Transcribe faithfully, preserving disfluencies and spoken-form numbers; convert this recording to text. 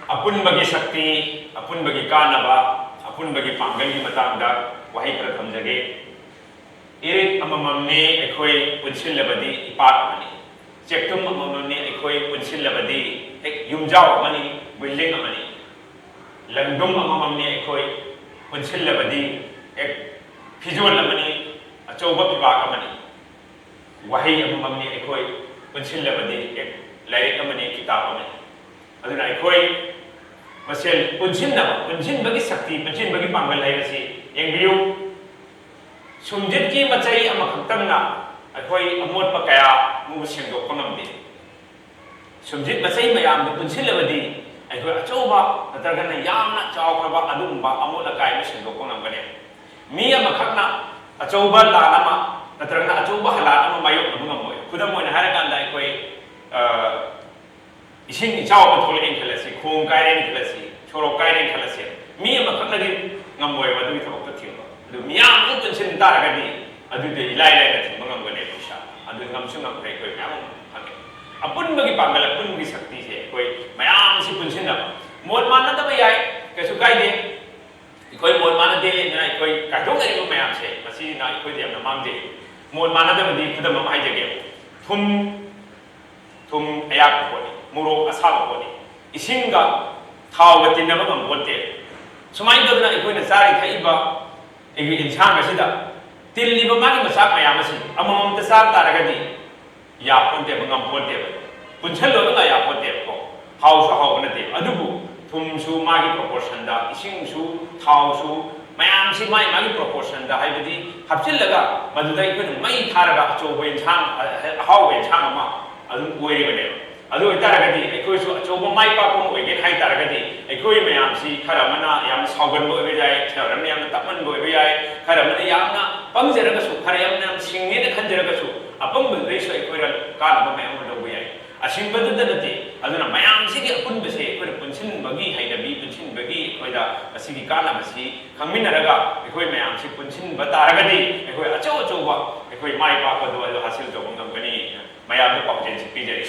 ꯑꯄꯨꯟꯕꯒꯤ ꯁꯛꯇꯤ, ꯑꯄꯨꯟꯕꯒꯤ ꯀꯥꯟꯅꯕ, ꯑꯄꯨꯟꯕꯒꯤ ꯄꯥꯡꯒꯜꯒꯤ ꯃꯇꯥꯡꯗ ꯋꯥꯍꯩ ꯈꯔ ꯊꯝꯖꯒꯦ꯫ ꯏꯔꯤꯛ ꯑꯃꯃꯝꯅꯤ ꯑꯩꯈꯣꯏ ꯄꯨꯟꯁꯤꯜꯂꯕꯗꯤ ꯏꯄꯥꯛ ꯑꯃꯅꯤ꯫ ꯆꯦꯛꯇꯨꯝ ꯑꯃꯃꯝꯅꯤ ꯑꯩꯈꯣꯏ ꯄꯨꯟꯁꯤꯜꯂꯕꯗꯤ ꯍꯦꯛ ꯌꯨꯝꯖꯥꯎ ꯑꯃꯅꯤ, building ꯑꯃꯅꯤ꯫ ꯂꯪꯗꯨꯝ ꯑꯃꯃꯝꯅꯤ ꯑꯩꯈꯣꯏ ꯄꯨꯟꯁꯤꯜꯂꯕꯗꯤ ꯍꯦꯛ ꯐꯤꯖꯣꯜ ꯑꯃꯅꯤ, ꯑꯆꯧꯕ ꯐꯤꯕꯥꯛ ꯑꯃꯅꯤ꯫ ꯋꯥꯍꯩ ꯑꯃꯃꯝꯅꯤ ꯑꯩꯈꯣꯏ ꯄꯨꯟꯁꯤꯜꯂꯕꯗꯤ ꯍꯦꯛ ꯂꯥꯏꯔꯤꯛ ꯑꯃꯅꯤ, ꯀꯤꯇꯥꯕ ꯑꯃꯅꯤ꯫ ꯑꯗꯨꯅ ꯑꯩꯈꯣꯏ ꯃꯁꯦꯜ ꯄꯨꯟꯁꯤꯟꯅꯕ, ꯄꯨꯟꯁꯤꯟꯕꯒꯤ ꯁꯛꯇꯤ, ꯄꯨꯟꯁꯤꯟꯕꯒꯤ ꯄꯥꯡꯒꯜ ꯍꯥꯏꯕꯁꯤ ꯌꯦꯡꯕꯤꯌꯨ꯫ ꯁꯨꯝꯖꯤꯠꯀꯤ ꯃꯆꯩ ꯑꯃꯈꯛꯇꯪꯅ ꯑꯩꯈꯣꯏ ꯑꯃꯣꯠꯄ ꯀꯌꯥ ꯑꯃ ꯁꯦꯡꯗꯣꯛꯄ ꯉꯝꯗꯦ꯫ ꯁꯨꯝꯖꯤꯠ ꯃꯆꯩ ꯃꯌꯥꯝꯗꯨ ꯄꯨꯟꯁꯤꯜꯂꯕꯗꯤ ꯑꯩꯈꯣꯏ ꯑꯆꯧꯕ ꯅꯠꯇ꯭ꯔꯒꯅ ꯌꯥꯝꯅ ꯆꯥꯎꯈ꯭ꯔꯕ ꯑꯗꯨꯒꯨꯝꯕ ꯑꯃꯣꯠ ꯑꯀꯥꯏ ꯑꯃ ꯁꯦꯡꯗꯣꯛꯄ ꯉꯝꯒꯅꯤ꯫ ꯃꯤ ꯑꯃꯈꯛꯅ ꯑꯆꯧꯕ ꯂꯥꯟ ꯑꯃ ꯅꯠꯇ꯭ꯔꯒꯅ ꯑꯆꯧꯕ ꯍꯂꯥꯟ ꯑꯃ ꯃꯥꯌꯣꯛꯅꯕ ꯉꯝꯃꯣꯏ꯫ ꯈꯨꯗꯝ ꯑꯣꯏꯅ ꯍꯥꯏꯔꯀꯥꯟꯗ ꯑꯩꯈꯣꯏ, ꯑ, ꯏꯁꯤꯡ ꯏꯆꯥꯎ ꯑꯃ ꯊꯣꯛꯂꯛꯑꯦꯅ ꯈꯜꯂꯁꯤ, ꯈꯣꯡ ꯀꯥꯏꯔꯦꯅ ꯈꯜꯂꯁꯤ, ꯁꯣꯔꯣꯛ ꯀꯥꯏꯔꯦꯅ ꯈꯜꯂꯁꯤ, ꯃꯤ ꯑꯃꯈꯛꯅꯗꯤ ꯉꯝꯃꯣꯏꯕ ꯑꯗꯨꯒꯤ ꯊꯕꯛꯇꯣ ꯊꯤꯡꯕ꯫ ꯑꯗꯨ ꯃꯤꯌꯥꯝ ꯑꯃ ꯄꯨꯟꯁꯤꯟ ꯇꯥꯔꯒꯗꯤ ꯑꯗꯨꯗꯤ ꯏꯂꯥꯏ ꯂꯥꯏꯅ ꯊꯤꯡꯕ ꯉꯝꯒꯅꯦꯕ ꯏꯁꯥ꯫ ꯑꯗꯨ ꯉꯝꯁꯨ ꯉꯝꯈ꯭ꯔꯦ, ꯑꯩꯈꯣꯏ ꯃꯌꯥꯝ ꯑꯃ ꯐꯪꯉꯦ꯫ ꯑꯄꯨꯟꯕꯒꯤ ꯄꯥꯡꯒꯜ, ꯑꯄꯨꯟꯕꯒꯤ ꯁꯛꯇꯤꯁꯦ ꯑꯩꯈꯣꯏ ꯃꯌꯥꯝꯁꯤ ꯄꯨꯟꯁꯤꯟꯅꯕ꯫ ꯃꯣꯠ ꯃꯥꯟꯅꯗꯕ ꯌꯥꯏ, ꯀꯩꯁꯨ ꯀꯥꯏꯗꯦ꯫ ꯑꯩꯈꯣꯏ ꯃꯣꯠ ꯃꯥꯟꯅꯗꯦꯅ ꯑꯩꯈꯣꯏ ꯀꯥꯏꯊꯣꯛꯅꯔꯤꯕ ꯃꯌꯥꯝꯁꯦ, ꯃꯁꯤꯅ ꯑꯩꯈꯣꯏꯗ ꯌꯥꯝꯅ ꯃꯥꯡꯖꯩ꯫ ꯃꯣꯠ ꯃꯥꯟꯅꯗꯕꯗꯤ ꯈꯨꯗꯝ ꯑꯃ ꯍꯥꯏꯖꯒꯦ꯫ ꯊꯨꯝ, ꯊꯨꯝ ꯑꯌꯥꯛꯄ ꯄꯣꯠꯅꯤ, ꯃꯣꯔꯣꯛ ꯑꯁꯥꯕ ꯄꯣꯠꯅꯤ, ꯏꯁꯤꯡꯒ ꯊꯥꯎꯒ ꯇꯤꯟꯅꯕ ꯉꯝꯄꯣꯠꯇꯦ꯫ ꯁꯨꯃꯥꯏꯅ ꯇꯧꯗꯅ ꯑꯩꯈꯣꯏꯅ ꯆꯥꯔꯤ ꯊꯛꯏꯕ ꯑꯩꯈꯣꯏ ꯏꯟꯁꯥꯡ ꯑꯁꯤꯗ ꯇꯤꯜꯂꯤꯕ ꯃꯥꯒꯤ ꯃꯆꯥꯛ ꯃꯌꯥꯝ ꯑꯁꯤ ꯑꯃꯃꯝꯇ ꯆꯥ ꯇꯥꯔꯒꯗꯤ ꯌꯥꯄꯣꯟꯇꯦꯕ, ꯉꯝꯄꯣꯟꯇꯦꯕ꯫ ꯄꯨꯟꯁꯜꯂꯣꯅ ꯌꯥꯄꯣꯟꯇꯦꯕꯀꯣ꯫ ꯍꯥꯎꯁꯨ ꯍꯥꯎꯕ ꯅꯠꯇꯦꯕ꯫ ꯑꯗꯨꯕꯨ ꯊꯨꯝꯁꯨ ꯃꯥꯒꯤ proportionꯗ, ꯏꯁꯤꯡꯁꯨ, ꯊꯥꯎꯁꯨ, ꯃꯌꯥꯝꯁꯤ ꯃꯥꯒꯤ ꯃꯥꯒꯤ proportionꯗ, ꯍꯥꯏꯕꯗꯤ ꯍꯥꯞꯆꯤꯜꯂꯒ ꯃꯗꯨꯗ ꯑꯩꯈꯣꯏꯅ ꯃꯩ ꯊꯥꯔꯒ ꯑꯆꯧꯕ ꯏꯟꯁꯥꯡ, ꯑ-, ꯑꯍꯥꯎꯕ ꯏꯟꯁꯥꯡ ꯑꯃ ꯑꯗꯨꯝ ꯑꯣꯏꯔꯤꯕꯅꯦꯕ꯫ ꯑꯗꯨ ꯑꯣꯏꯇꯥꯔꯒꯗꯤ ꯑꯩꯈꯣꯏꯁꯨ ꯑꯆꯧꯕ ꯃꯥꯏ ꯄꯥꯛꯄ ꯑꯃ ꯑꯣꯏꯒꯦꯅ ꯍꯥꯏ ꯇꯥꯔꯒꯗꯤ ꯑꯩꯈꯣꯏ ꯃꯌꯥꯝꯁꯤ ꯈꯔ ꯑꯃꯅ ꯌꯥꯝꯅ ꯁꯥꯎꯒꯟꯕ ꯑꯣꯏꯕ ꯌꯥꯏ, ꯈꯔ ꯑꯃꯅ ꯌꯥꯝꯅ ꯇꯞꯃꯟꯕ ꯑꯣꯏꯕ ꯌꯥꯏ, ꯈꯔ ꯑꯃꯅ ꯌꯥꯝꯅ ꯄꯪꯖꯔꯒꯁꯨ, ꯈꯔ ꯌꯥꯝꯅ ꯌꯥꯝ ꯁꯤꯡꯉꯦꯅ ꯈꯟꯖꯔꯒꯁꯨ, ꯑꯄꯪꯕꯗꯨꯗꯩꯁꯨ ꯑꯩꯈꯣꯏꯅ ꯀꯥꯟꯅꯕ ꯃꯌꯥꯝ ꯑꯃ ꯂꯧꯕ ꯌꯥꯏ꯫ ꯑꯁꯤꯡꯕꯗꯨꯗ ꯅꯠꯇꯦ꯫ ꯑꯗꯨꯅ ꯃꯌꯥꯝꯁꯤꯒꯤ ꯑꯄꯨꯟꯕꯁꯦ ꯑꯩꯈꯣꯏꯅ ꯄꯨꯟꯁꯤꯟꯕꯒꯤ ꯍꯩꯅꯕꯤ, ꯄꯨꯟꯁꯤꯟꯕꯒꯤ ꯑꯩꯈꯣꯏꯗ ꯃꯁꯤꯒꯤ ꯀꯥꯟꯅꯕꯁꯤ ꯈꯪꯃꯤꯟꯅꯔꯒ ꯑꯩꯈꯣꯏ ꯃꯌꯥꯝꯁꯤ ꯄꯨꯟꯁꯤꯟꯕ ꯇꯥꯔꯒꯗꯤ ꯑꯩꯈꯣꯏ ꯑꯆꯧ ꯑꯆꯧꯕ ꯑꯩꯈꯣꯏ ꯃꯥꯏ ꯄꯥꯛꯄꯗꯣ ꯑꯗꯨ ꯍꯥꯁꯤꯜ ꯇꯧꯕ ꯉꯝꯒꯅꯤ꯫ ꯃꯌꯥꯝꯗ ꯄꯥꯎꯖꯦꯜꯁꯤ ꯄꯤꯖꯔꯤ꯫